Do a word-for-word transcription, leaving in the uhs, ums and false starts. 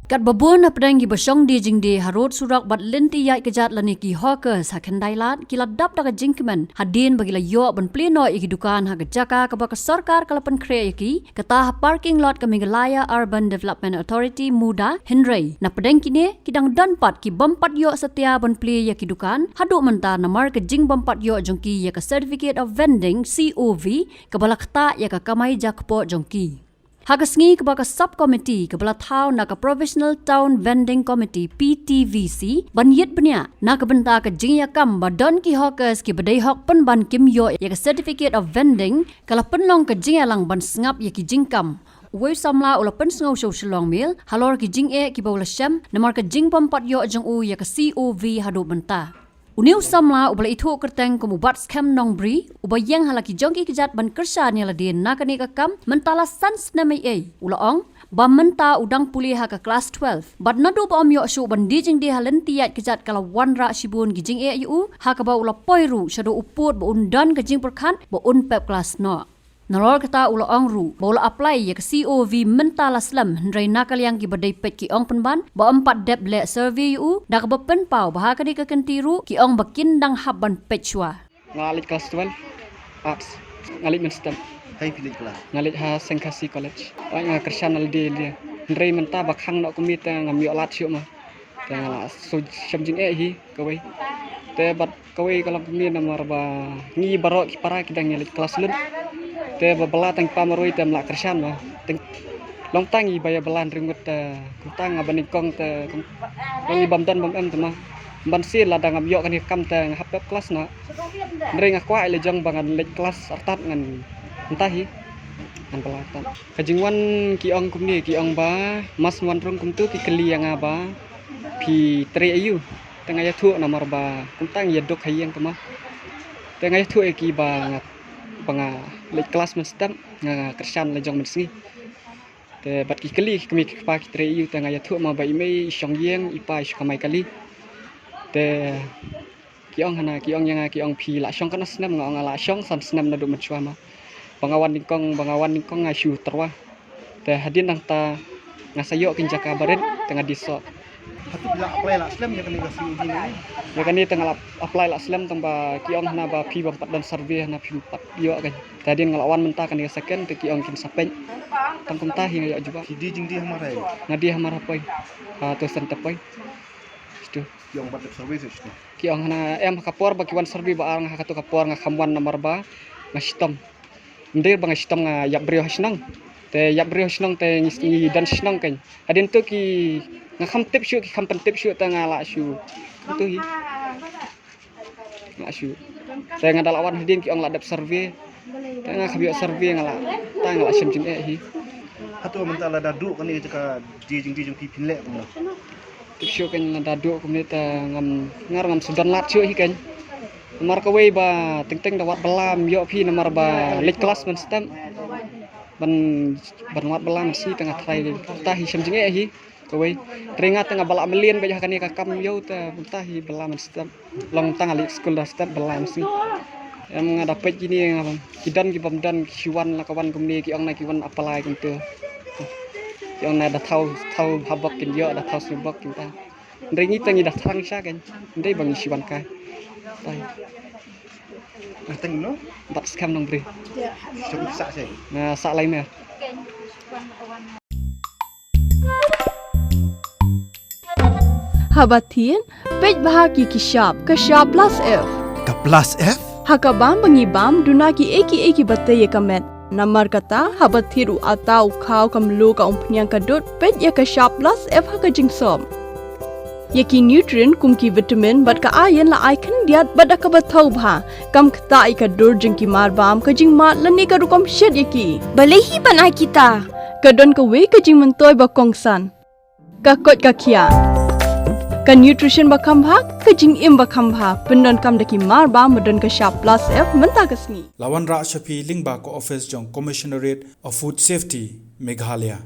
Katba bun hapdeng kiba shong die jingdie ha rud surok bad lynti ïaid kjat lane ki hawkers ha Khyndailad ki la dap da ka jingkmen hadien ba ki la ïoh ban plie noh ïa ki dukan ha ka jaka kaba ka sorkar ka la pynkhreh ïa ki, kata ha parking lot ka Meghalaya Urban Development Authority, MUDA, hynrei na pdeng kine ki dang don pat ki bym pat ïoh satia ban plie ïa ki dukan haduh mynta namar ka jingbym pat ïoh jong ki ïa ka Certificate of Vending, C O V, kaba la ktah ïa ka kamai jakpoh jong ki. Ha ka sngi kaba ka sub committee kaba la thaw na ka Provisional Town Vending Committee, P T V C, ban ïit bniah na ka bynta ka jingïakam ba don ki hawkers kiba dei hok pynban kim ïoh ïa ka Certificate of Vending, ka la pynlong ka jingïalang ban sngap ïa ki jingkam. Uwei u samla u la pynsngew sha u Shillong Mail halor ki jingeh kiba u la shem namar ka jingbym pat ïoh jong u ïa ka C O V haduh mynta. Une u samla uba la ithuh kyrteng kum u Batskhem Nongbri, uba ïeng ha la ki jong ki kjat ban kyrshan ïa lade na kane ka kam mynta la san snem eiei, u la ong ba mynta u dang pule ha ka klas twelve bad naduh ba ym ïoh shuh ban die jingdie ha lynti ïaid kjat ka la wanrah shibun ki jingeh ïa u, ha kaba u la poi ruh shaduh u pud ba un don ka jingpyrkhat ba un pep klas noh. Nalor kata u la ong ruh ba u la apply ïa ka C O V mynta la slem, hynrei na ka liang kiba dei peit ki ong pynban ba ym pat dep leh survey ïa u, da kaba pynpaw ba ha kane ka kynti ruh ki ong ba kin dang hap ban peit shuwa. Nga leit klas twelve, Arts. Nga leit mynstep. Hei phi leit klas? Nga leit ha Seng Khasi College. Oi, nga kyrshan lade lade. Hynrei mynta ba khang noh kumne te ngam ïoh lad shuh ma. Te nga la shu shem jingeh hi kawei. Te bad kawei ka long kumne namar ba ngi baroh ki para ki dang ïa leit klas lut. Te ba bylla tang pa marwei te ym lah kyrshan ma. Tang long tang i ba ïa bylla hynrei ngut te kumta nga ba nyngkong te kum long i bym don bym em te ma. Ban sien lada ngam ïoh kane ka kam te nga hap pep klas noh. Hynrei nga kwah ïa la jong ba ngan leit klas artat ngan mynta hi. Ngan bylla artat. Ka jingwan ki ong kumne, ki ong ba mas wan rung kumtu ki kylli ïa nga ba phi trei aïu. Te nga ïathuh namar ba kumta nga ïaduk ha ïing te ma. Te nga ïathuh ïa ki ba nga, ba nga leit klas mynstep, nga kyrshan la jong mynsngi. Te bad ki kylli ki kmie ki kpa ki trei aïu, te nga ïathuh ma ba i mei i shong ïing, i pa i shu kamai kali. Te ki ong hana, ki ong ïa nga, ki ong phi la shong katno snem, nga ong nga la shong san snem naduh mynshuwa ma. Ba nga wan nyngkong, ba nga wan nyngkong nga shu tyrwa. Te hadien nangta nga sa ïoh ki jaka barit te nga die soh. Hato phi la apply la slem ïa kane ka C O V ne? Ïa kane te nga la apply la slem tang ba ki ong hana ba phi bym pat don survey hana phim pat ïoh kan. Te hadien nga la wan mynta kane ka second te ki ong kin sa peit. Tang kumta hi nga ïoh jubab. Phi die jingdie hamar ha? Nga die hamar ha poi. Ha, to center poi. Situ. Ki ong bad dep survey situ. Ki ong hana em ha ka por ba ki wan survey ba ar nga ha kato ka por nga kham wan namar ba nga shitom. Ym dei ba nga shitom, nga ïap briew ha shnong. Te ïap briew ha shnong te ngi, ngi don shnong kan. Hadien to ki nga kham tip shuh, ki kham pyntip shuh te nga la shu. Kumtu hi. Nga shu. Te nga da la wan hadien ki ong la dep survey. Te nga kham ïoh survey nga la. Te nga la shem jingeh hi. Hato mynta lada duh kane ka die jingdie jong phi phin leh kumno? Tip shuh kan lada duh kumne te ngam, nga ruh ngam shu don lad shuh hi kan. Namar kawei ba teng teng da wad bylla ym ïoh phi namar ba leit klas mynstep. Ban, ban wad bylla mynstep te nga try ta hi shem jingeh hi. Kawei. Hynrei nga te nga ba la mlien beit ha kane ka kam ïew te mynta hi bylla mynstep. Long tang nga leit skul da step bylla mynstep. Em nga da peit kine nga bam. Ki don ki bym don ki shu wan la ka wan kumne ki ong na ki wan apply kumtu. Ki ong na da thaw, thaw ha bok kin ïoh, da thaw shu bok kin ta. Hynrei ngi te ngi da thrang sha kan. Hynrei ba ngi shu wan kai. Tai. Nga teng no? Bat skam nong bri. Shu sah seh. Nga sah lai mer. Haba thied, peit bha ki ki shap, ka shap plus F. Ka plus F? Ha ka bam ba ngi bam, duna ki ei ki ei kiba tei ïa ka met. Namar kata, haba thied u atta, u khaw, ka mluh, ka umphniang, ka dud, peit ïa ka shap plus F ha ka jingsop. Ïa ki nutrient kum ki vitamin bad ka iron la ai khyndiat bad da kaba thaw bha. Kam ktah ïa ka dur jong ki marbam, ka jingmad lane ka rukom shet ïa ki. Balei hi ban ai kita? Ka don kawei ka jingmyntoi ba kongsan. Ka koit ka khiah. Ka nutrition ba kham bha, ka jingim ba kham bha. Pyndonkam da ki marbam ba don ka shap plus F mynta ka sngi. La wanrah sha phi lyngba ka office jong Commissionerate of Food Safety, Meghalaya.